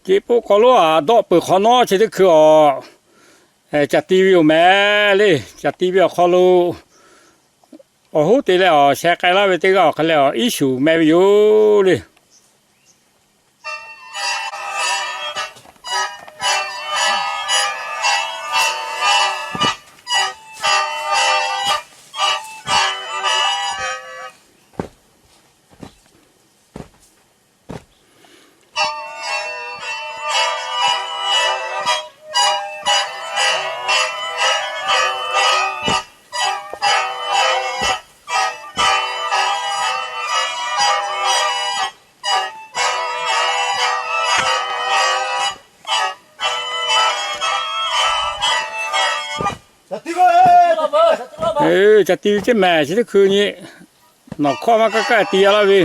Ceˇ poˆ hk'aw lonˉ aꞈ dawˆ peuˬ hk'awꞈ nawˉ chi teˇ hkui awˬ, caˬ ti ve yoˬ mehˍ le. Caˬ ti ve awˬ hk'aw lo awˬ hoˉ te leh awˬ sheh k'ai laˇ ve teˇ g'aˇ awˬ hk'e leh awˬ iˉ shuˍ meh ve yoˬ le. Caˬ ti ve ceˇ mehˍ, chi teˇ hkui nyi nawˬ hkawˇ maˇ kaˇ kaˇ ti a laˇ ve.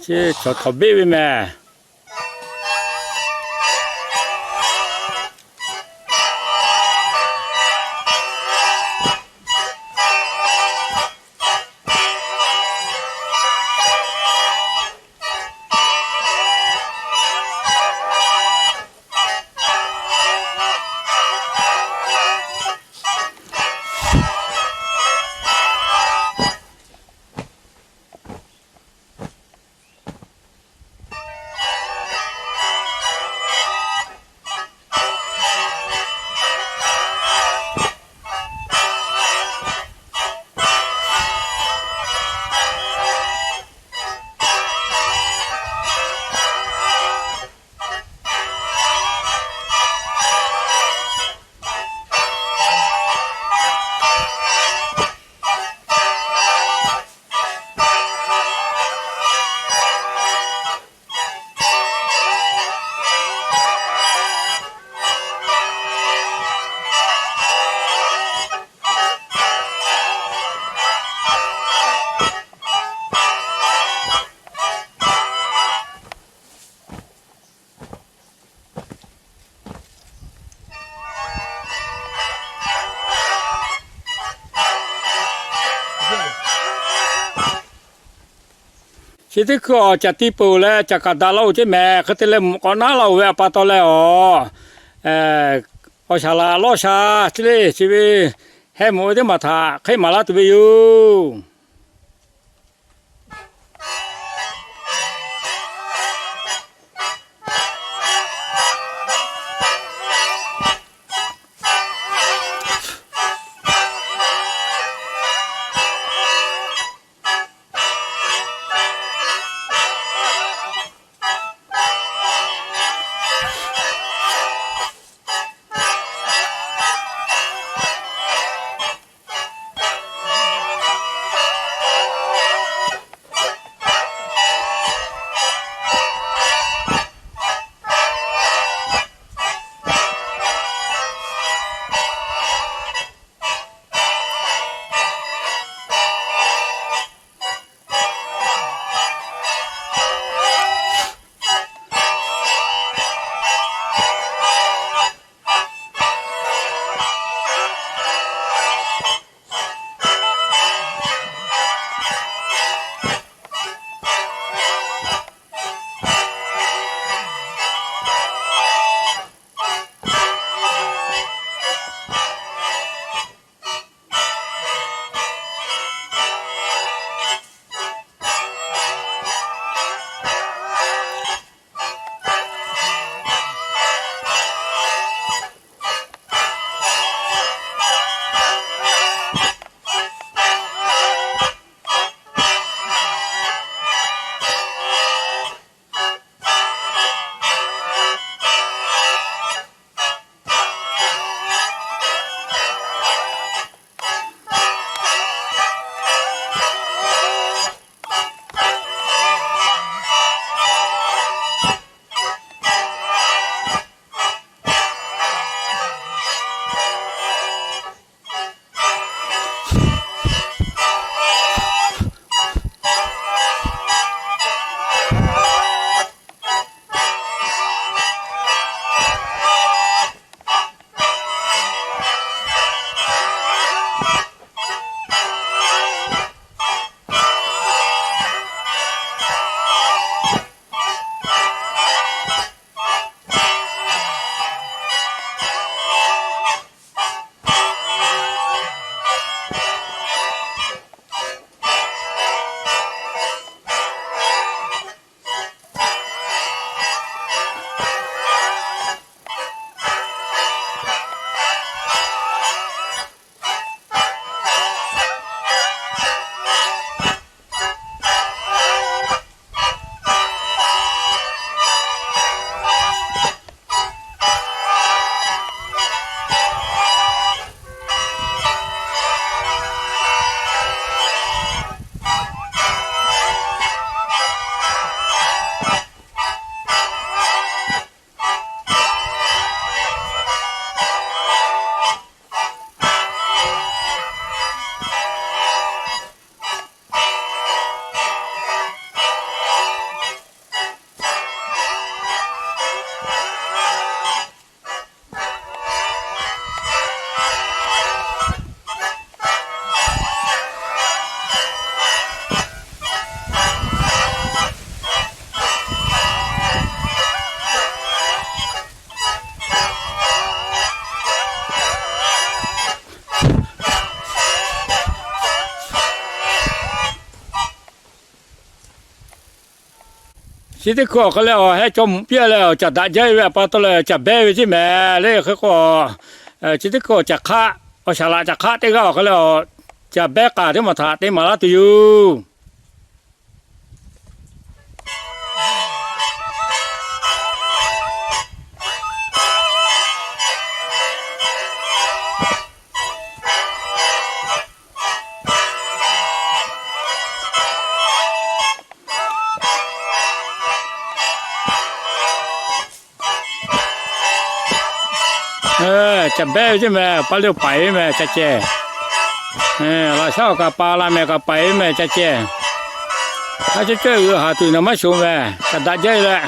Chi chaw htawnˍ beˆ ve mehˍ. Chi teˇ hkui awˬ caˬ ti peuˬ leh caˬ kaˍ daꞈ la-oˬ ceˇ mehˍ. Hk'e te leh mvuhˇ k'awꞈ naˉ la-oˬ ve a pa taw leh awˬ, awˬ shaˍ laꞈ lawˇ sha chi le chi ve heh mawꞈ ve teˇ maˬ htaꞈ hk'eˆ maˍ laˇ tuˬ ve yoˬ. Chi teˇ hkui awˬ hk'e leh awˬ heh caw mvuhꞈ piˇ leh awˬ caˬ daꞈ jaˇ ve pa taw leh caˬ behˇ ve ceˇ mehˍ le. Hk'e k'o, chi teˇ hkui awˬ caˬ hk'aˆ, awˬ shaˍ laꞈ caˬ hk'aˆ teˇ g'aˇ awˬ hk'e leh awˬ caˬ behˇ k'aˬ teˇ maˬ htaꞈ te maˍ laˇ tuˬ yoˬ. Caˬ behˇ ve ceˇ mehˍ, pa le paiˍ ve mehˍ, ca ceh. Laꞈ shaˉ awˬ kaꞈ pa la mehˍ, kaꞈ paiˍ ve mehˍ, ca ceh. Aˉ cawˇ cawˇ g'euꞈ haˍ tuˬ naˍ maˇ shoˍ mehˍ, kaꞈ daꞈ jaˇ e leh.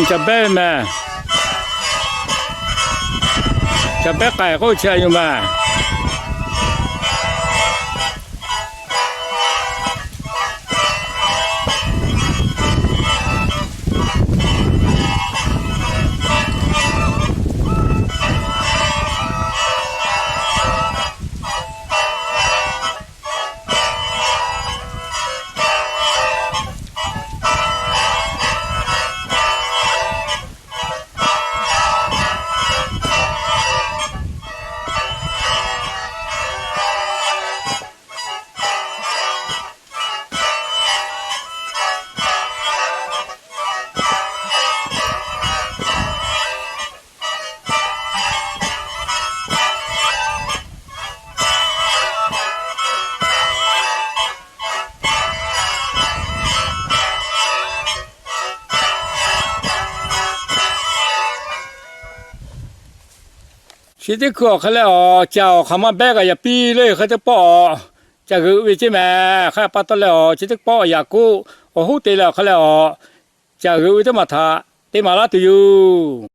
Caˬ behˇ mehˍ. Caˬ behˇ k'ai k'oˆ chi a yoˬ mehˍ. Chi teˇ hkui awˬ hk'e leh awˬ caˬ awˬ hk'aˬ ma behˇ kaꞈ yaꞈ piˇ le. Hk'e teˇ pawˆ awˬ caˬ g'euꞈ ve ceˇ mehˍ. Hk'e pa taw leh awˬ chi teˇ pawˆ yaꞈ k'oˆ awˬ hoˉ te leh awˬ hk'e leh awˬ caˬ g'euꞈ ve teˇ maˬ htaꞈ te maˍ laˇ tuˬ yoˬ.